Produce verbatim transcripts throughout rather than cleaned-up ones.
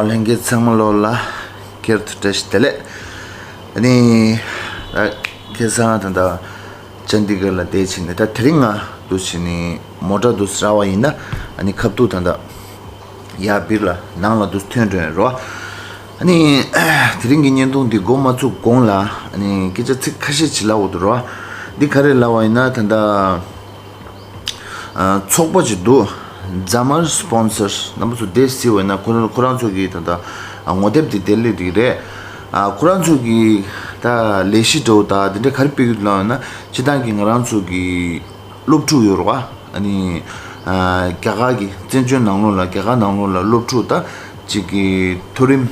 ལྷན་རྒྱས་ཚང་མ་ལོ་ལ་སྐྱར་དུ་བཀྲ་ཤིས་བདེ་ལེགས། ཨ་ནི། ད་ཁ་སང་ད་ལྟ་ཅན་དི་གར་ལ་བསྡད་ཕྱིན་ནས། ད་དེ་རིང་ང་འདུག་བྱས་ནས་མོ་ཊ་འདུག་རག་པ་ཡིན་ན། ཨ་ནི་ཁ་ཐུག་ད་ལྟ་ཡར་སྦིར་ལ་ནང་ལ་འདུག་ཐོན་འགྲོ་ཡ་རོ། ཨ་ནི་དེ་རིང་གི་བརྙན་ཐུང་འདི་འགོ་མ་བཙུགས་གོང་ལ། ཨ་ནི་སྐད་ཆ་ཚིག་ཁ་ཤས་ཅིག་ལབ་འོ་འདུག་རོ། འདི་ག་རེ་ལབ་པ་ཡིན་ན། ད་ལྟ་ཨ་ཚོགས་པ་ཅིག་འདུག་རྫ་དམར་སི་པོན་སར། རྣམ་པ་ཚོ་དེ་གཟིགས་པ་ཡིན་ན་ཁོ་རང་ཁོ་རང་ཚོ་གི་ད་ལྟ་ངོ་དེབ་དེ་དེ་སླེབས་དེ་རེད། ཨ་ཁོ་རང་ཚོ་གི་ད་ལས་གཞི་འདྲ་བོ་ད་དེ་འདྲ་ག་རེ་སྤེལ་གི་འདུག་ལབ་ན། སྤྱིར་བཏང་གི་ང་རང་ཚོ་གི་སློབ་ཕྲུག་ཡོད་རེད་པ། ཨ་ནི་ཨ་རྒྱ་གར་གི་བཙན་བྱོལ་ནང་ལོགས་ལ། རྒྱ་གར་ནང་ལོགས་ལ་སློབ་ཕྲུག་ད་ཅིག་གི་མཐོ་རིམ་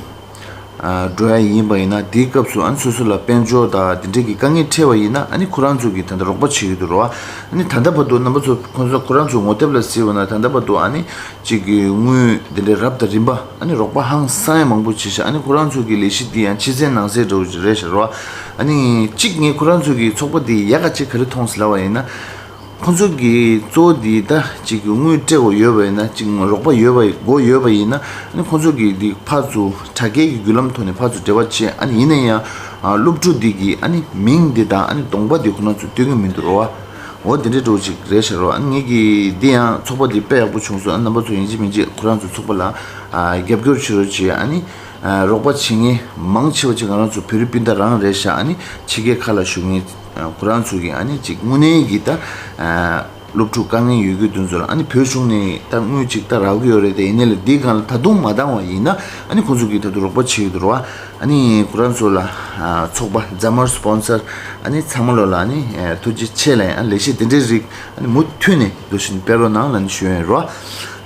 ཨ་འགྲོ་ཡ་ཡིན་པ་ཡིན་ན། དེའི་སྐབས་སུ་ཨ་ནི་སོ་སོ་ལ་དཔལ་འབྱོར་དང་དེ་འདྲའི་གི་དཀའ་ངལ་འཕྲད་པ་ཡིན་ན། ཨ་ནི་ཁོ་རང་ཚོ་གིས་ད་ལྟ་རོགས་པ་བྱེད་ཀྱི་འདུག་རེད་པ། ཨ་ནི་ད་ལྟ་བར་དུ་རྣམ་པ་ཚོ་ཁོ་ཚོ་ཁོ་རང་ཚོའི་ངོ་དེབ་ལ་གཟིགས་པ་ན། ད་ལྟ་བར་དུ་ཨ་ནི་ཅིག་གི་དངུལ་དེ་འདྲའི་རབ་དང་རིམ་པ་ཨ་ནི་རོགས་པ་ཧང་སང་ཡ་མང་པོ་བྱས་ཤག་ཨ་ནི་ཁོ་རང་ཚོ་གི་ལས་གཞི་འདི་ཡང་ཕྱི་གསལ་ནང་གསལ་འདྲ་བོ་ཅིག་རེད་ཤག་རེད་པ། ཨ་ནི་གཅིག་ངས་ཁོ་རང་ཚོ་གི་ཚོགས་པ་འདི་ཡག་ག་ཅིག་ག་རེ་མཐོང་སོང་ལབ་པ་ཡིན་ན། ཁོང་ཚོ་གི་གཙོ་བོ་འདི་ད་ཅིག་གི་དངུལ་སྤྲད་དགོས་ཡོད་པ་ཡིན་ན། ཅིག་རོགས་པ་ཡོད་པ་དགོས་ཡོད་པ་ཡིན་ན། ཨ་ནི་ཁོང་ཚོ་གི་འདི་ཕར་ཚུར་དྲ་རྒྱའི་གི་བརྒྱུད་ལམ་ཐོག་ནས་ཕར་ཚུར་འབྲེལ་བ་བྱས། ཨ་ནི་ཡིན་ན་ཡང་ཨ་སློབ་ཕྲུག་འདི་གི་ཨ་ནི་མིང་འདི་དང་ཨ་ནི་གདོང་པ་འདི་ཁོ་རང་ཚོ་སྟོན་གི་མི་འདུག་རེད་པ། འོ་དེ་འདྲའི་འདྲ་བོ་ཅིག་རེད་ཤག་རེད་པ། ཨ་ནི་ངེད་ཀྱི་འདི་ཡང་ཚོགས་པ་འདི་དཔེ་ཡག་པོ་བྱུང་སོང་། ཨ་རྣམ་པ་ཚོ་ཡིན་གཅིག་མིན་གཅིག་ཁོ་རང་ཚོ་ཚོགས་པ་ལ་ཨ་རྒྱབ་སྐྱོར་བྱེད་རོགས་བྱེད། ཨ་ནི་ཨ་རོགས་པ་བྱེད་མཁན་མང་ཆེ་བ་ཅིག་ང་རང་ཚོ་བོད་རིགས་སྤུན་ཟླ་རང་རེད་ཤག་ཨ་ནི་ཕྱི་རྒྱལ་ཁག་ལ་བཞུགས་མཁན་ཨ་ཁོ་རང་ཚོ་གི་ཨ་ནི་ཅིག་དངོས་གནས་ཀྱི་ད་ཨ་སློབ་ཕྲུག་དཀའ་ངལ་ཡོད་རྒྱུ་དེ་ཚོ་ལ། ཨ་ནི་བོད་གཞུང་ནས་ད་དངུལ་ཅིག་ད་རག་གི་ཡོད་རེད་དེ། ཡིན་ནའི་ལས་འདིའི་སྒང་ལ་ད་དུང་མ་འདང་བ་ཡིན་ན། ཨ་ནི་ཁོང་ཚོ་གིས་ད་དུང་རོགས་པ་བྱེད་ཀྱི་འདུག་རེད་པ། ཨ་ནི་ཁོ་རང་ཚོ་ལ་ཨ་ཚོགས་པ་རྫ་དམར་སི་པོན་སར། ཨ་ནི་ཚང་མ་ལོ་ལ་ཨ་ནི་ཨ་ཐུགས་རྗེ་ཆེ་ལབ། ཨ་ལས་གཞི་དེ་འདྲའི་རིགས་ཨ་ནི་མུ་མཐུད་ནས་འདུག་བཞིན་སྤེལ་རོགས་གནང་ལབ་ནས་ཞུ་ཡ་ཡིན་རོ།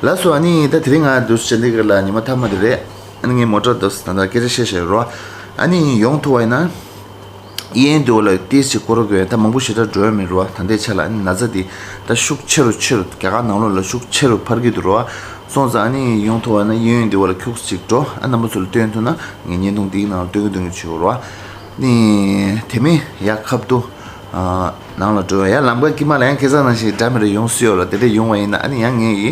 ལགས་སོ། ཨ་ནི་ད་དེ་རིང་ང་འདུག་ཅན་དི་གར་ལ་ཉི་མ་མཐའ་མ་དེ་རེད། ཨ་ནི་ངའི་མོ་ཊ་འདུག་ད་ལྟ་སྐད་ཆ་བཤད་བཤད་རོ། ཨ་ནི་ཡོང་ཐུབ་པ་ཡིན་ན། གཡས་གཡོན་དེ་བ་ལ་ཏིས་ཅིག་སྐོར་དགོས། ད་མང་པོ་ཞེ་དྲག་འགྲོ་ཡ་མེད་རོ། ད་ལྟའི་ཆ་ལ་ཨ་ནི་ན་ཚ་དེ་ད་ཤུགས་ཆེ་རུ་ཆེ་རུ། རྒྱ་གར་ནང་ལོགས་ལ་ཤུགས་ཆེ་རུ་འཕར་གྱི་འདུག་རོ། སོང་ཙང་ཨ་ནི་ཡོང་ཐུབ་པ་ན་གཡས་གཡོན་དེ་བ་ལ་ཁྱུག་ཅིག་འགྲོ། ཨ་རྣམ་པ་ཚོ་ལ་སྟོན་ཐུབ་ན་ངས་བརྙན་ཐུང་འདིའི་ནང་ལ་སྟོན་གི་སྟོན་གི་བྱེད་དགོས་རོ། ཨ་ནི་དེ་མིན་ཡར་ཁ་ཐུག་ཨ་ནང་ལ་འགྲོ། ཡར་ལམ་ཁ་དཀྱིལ་མ་ལ་ཡང་ཁ་སང་ནང་བཞིན་འདྲ་མི་འདྲ་ཡོང་སྲིད་ཡོད་ལ། དེ་འདྲ་ཡོང་བ་ཡིན་ན་ཨ་ནི་ཡང་ངས་ཡི་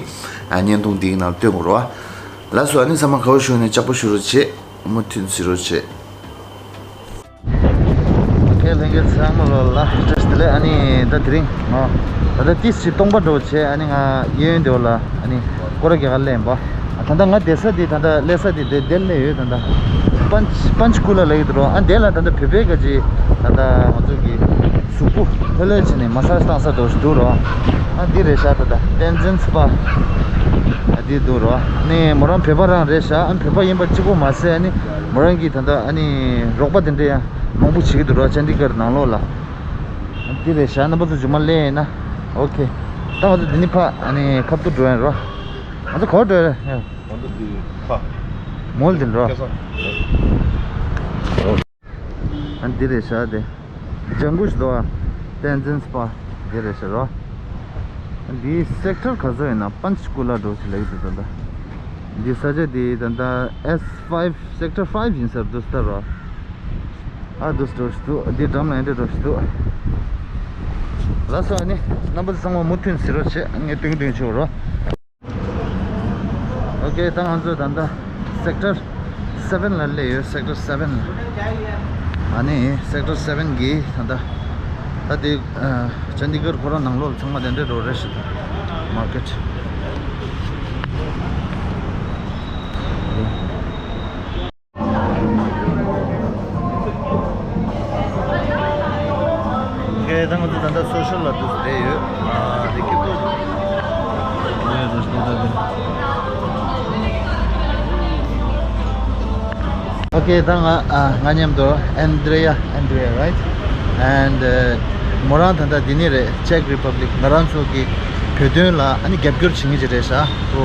ཨ་བརྙན་ཐུང་འདིའི་ནང་ལ་སྟོན་དགོས་རོ། ལགས་སོ། ཨ་ནི་ཚང་མ་དགའ་པོ་བྱུང་ནས་ལྕགས་པོ་ཞུ་རོགས་བྱེད། མུ་མཐུད་གཟིགས་རོགས་བྱེད། ཁྱེད་ལྷན་རྒྱས་ཚང་མ་ལོ་ལ་བཀྲ་ཤིས་བདེ་ལེགས། ཨ་ནི་ད་དེ་རིང་ང་ད་ལྟ་ཏིས་ཅིག་སྟོང་པ་འགྲོ་བྱས། ཨ་ནི་ང་གཡས་གཡོན་དེ་བ་ལ་ཨ་ནི་སྐོར་ར་རྒྱག་ག་སླེབས་པ། ད་ལྟ་ང་བསྡད་ས་དེ་ད་ལྟ་སླེབས་ས་དེ་དེ་དེར་སླེབས་ཡོད། ད་ལྟ་པན་ཆ་པན་ཆ་ཀུ་ལ་ལབ་ཀྱི་འདུག་རོ། ཨ་དེ་ལ་ད་ལྟ་བོད་པའི་ག་ཅིག་ད་ལྟ་ང་ཚོ་གི་གཟུགས་པོ་ལྷོད་ལྷོད་བྱས་ནས་མ་སཱ་ཇ་བཏང་ས་འདྲ་ཞིག་འདུག་རོ། ཨ་འདི་རེད་ཤག་ད་ལྟ་ཏན་ཛན་སི་པ་ཨ་འདི་འདུག་རོ། ཨ་ནི་མོ་རང་བོད་པ་རང་རེད་ཤག་ཨ་བོད་པ་ཡིན་པ་གཅིག་པོ་མ་ཟད། ཨ་ནི་མོ་རང་གིས་ད་ལྟ་ཨ་ནི་རོགས་པ་དེ་འདྲ་ཡང་མང་པོ་བྱེད་ཀྱི་འདུག་ར། ཅན་དི་གར་ནང་ལོགས་ལ། འདི་རེད་ཤག་རྣམ་པ་ཚོ་མཇུག་མ་སླེབས་ཡིན་ན། ཨོ་ཁེ། ད་ང་ཚོ་འདི་ནས་ཕར་ཨ་ནི་ཁ་ཐུག་འགྲོ་ཡིན་རོ། ང་ཚོ་ག་པར་འགྲོ་ཡིན་རེད། ང་ཚོ་འདི་ཕ། མོལ་འདི་རོ། སྐལ་བཟང་། ཨ་འདི་རེད་ཤག་དེ། ལྗང་གུ་ཞིག་འདུག་ཨ། ཏན་ཛན་སི་པ། འདི་རེད་ཤག་རོ། འདི་སེག་ཊར་ག་ཚོད་ཡིན་ན། པན་ཆ་ཀུ་ལ་འགྲོ་ཞིག་ལབ་ཀྱི་འདུག་ད་ལྟ། འདི་ས་ཆ་འདི་ད་ལྟ་ཨེས་ཕའིབ་སེག་ཊར་ཕའིབ་ཡིན་ས་རེད་འདུག་ད་རོ། ཨ་འདུག་འགྲོ་ཞིག་འདུག་འདི་འགྲམ་ལ་ཡང་འདྲ་འགྲོ་ཞིག་འདུག་ལགས་སོ། ཨ་ནི་རྣམ་པ་ཚོ་ཚང་མ་མུ་མཐུད་གཟིགས་རོགས་བྱེད། ངས་སྟོན་གྱི་སྟོན་གྱི་བྱེད་རོ། ཨོ་ཁེ། ད་ང་ཚོ་ད་ལྟ་སེག་ཊར་སེ་བེན་ལ་སླེབས་ཡོད། སེག་ཊར་སེ་བེན་ལ། ཨ་ནི་སེག་ཊར་སེ་བེན་གི་ད་ལྟ་ད་དེ་ཨ་ཅན་དི་གར་ཁོ་རང་ནང་ལོགས་ཚང་མ་དེ་འདྲ་འགྲོ་རེད་ཤག་མར་ཀེཊ། ཨོ་ཁེ། ད་ང་ཚོ་ད་ལྟ་སོ་ཤལ་ལ་འདུག་བསྡད་ཡོད། ཨ་དེ་སྐྱིད་པོ། ཨོ་ཁེ། ད་ང་ཨ་ང་མཉམ་དུ་ཨན་དྲེ་ཡ། Andrea, right? And uh, མོ་རང་ད་ལྟ་འདི་ནས་རེད། Czech Republic། ང་རང་ཚོ་གི་བོད་དོན་ལ་ཨ་ནི་རྒྱབ་སྐྱོར་བྱེད་མཁན་ཅིག་རེད་ཤག So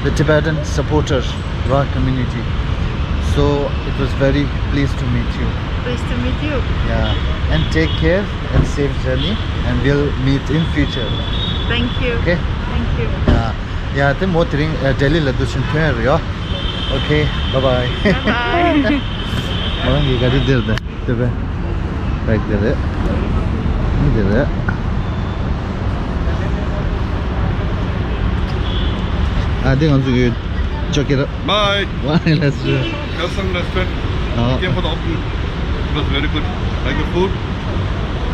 the Tibetan supporter Rock community. So it was very pleased to meet you. Pleased to meet you. Yeah. And take care and safe journey and we'll meet in future. Thank you. Okay? Thank you. Yeah. Yeah, དེ་མོ་དེ་རིང་ཨ་ལྡི་ལི་ལ་འདུག་བཞིན་ཐོན་རེད་ཡོ། Okay, bye bye. Bye bye. མོ་རང་གི་ག་རེ་འདིར་དེ་དེ་བས་བེག་དེ་རེད། འདི་རེད། ཨ་དེ་ང་ཚོ་གི་ Check it out. Bye. Why? Let's do it. Kelsang restaurant. Oh. Came for the open. It was very good. Like the food.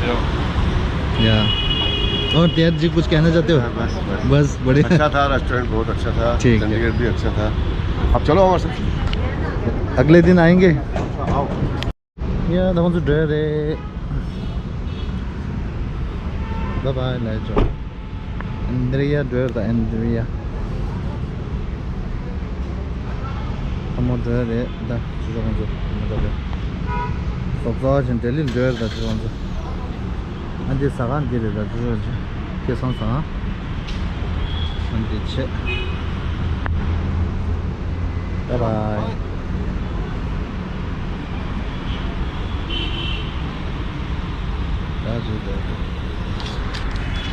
Yeah. Yeah. और तैयार जी कुछ कहना चाहते हो? बस, बस। बस, बढ़िया। अच्छा था रेस्टोरेंट, बहुत अच्छा था। ठीक है। चंडीगढ़ भी अच्छा था। अब चलो हमारे साथ। अगले दिन आएंगे। आओ। ཡ། ད་ཁོང་ཚོ་འགྲོ་ཡ་རེད། Bye bye ལབ་ཆོག Andrea འགྲོ་ཡ་རེད། ད་Andrea། ལྷ་མོ་འགྲོ་ཡ་རེད། ད་ཆུ་ཚོད་ཁོང་ཚོ་མི་འགྲོ་རེད། ཟོག་རྩ་བ་ཅན་ལྡི་ལི་འགྲོ་ཡ་རེད། ད་ཆུ་ཚོད་ཁོང་ཚོ། ཨ་འདི་ཟ་ཁང་འདི་རེད། ད་ཆུ་ཚོད་ཅན་སྐལ་བཟང་ཟ་ཁང་། ཨ་འདི་བྱས། Bye bye.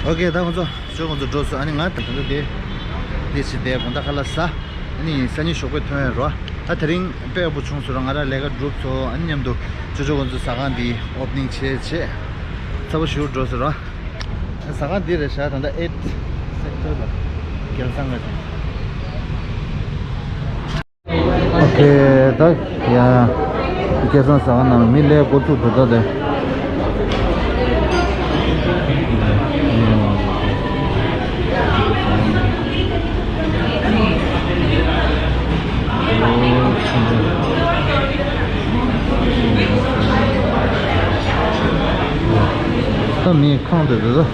ཨོ་ཁེ། ད་ཁོང་ཚོ་ཆུ་ཁོང་ཚོ་འགྲོ་སོང་། ཨ་ནི་ང་ད་ལྟ་དེ་དེ་ཞིག་དེ་དགོང་དག་ཁ་ལག་ཟ། ཨ་ནི་སང་ཉིན་ཞོགས་པའི་ཐོན་ཡ་རོ། ད་དེ་རིང་དཔེ་ཡག་པོ་བྱུང་སོང་ར། ང་ར་ལས་ཀ་གྲུབ་སོང་། ཨ་ནི་མཉམ་དུ་ཆུ་ཆུ་ཁོང་ཚོ་ཟ་ཁང་འདི་ཨོ་པ་ནིང་བྱས་བྱས་ཚ་པོ་ཞུ་འགྲོ་སོང་ར། ཟ་ཁང་འདི་རེད་ཤག་ད་ལྟ་ཨེཊ་སེག་ཊར་ལ་སྐལ་བཟང་ལ་ཅིག་ཨོ་ཁེ། ད་ཡ་སྐལ་བཟང་ཟ་ཁང་ནང་མི་སླེབས་འགོ་ཚུགས་འགྲོ་ད་དེ། ད་མི་ཁང་དེ་རེད་ད།